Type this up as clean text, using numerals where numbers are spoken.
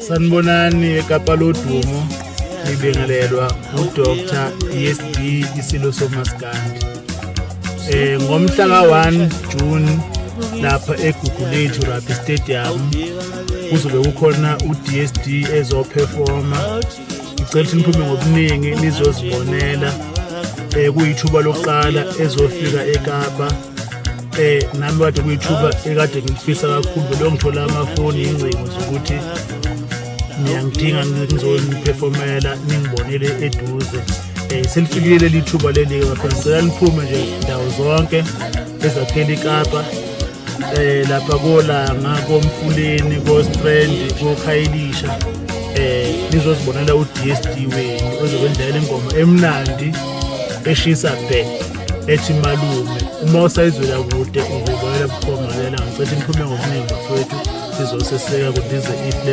Sanibonani eKapa lodumo, nibingelelwa uDr ESD isilo somaskandi. Ngomhla ka-1 June lapha eGugulethu Rugby Stadium kuzobe kukhona uDSD ezoperforma. Ngicela ukuthi niphume ngobuningi nizozibonela. Kuyithuba lokuqala ezofika eKapa. Nami kade kuyithuba ekade ngilifisa kakhulu, belo ngithola amafoni, ingcingo zokuthi niyangidinga, ngizoniphefomela, ningibonele eduze. Selifikile leli thuba leli-ke bafana, ngicela niphume nje ndawo zonke ezakhela iKapa, lapha koLanga, koMfuleni, koStrand, koKhayelitsha, nizozibonela uDSD wenu ozokwendlalela ingoma emnandi eshisa bhe ethi Malume. Uma usayizwela kude, uzobonela bukhoma lela. Ngicela niphume ngobuningi bafowethu, sizoseseka kundize iflag.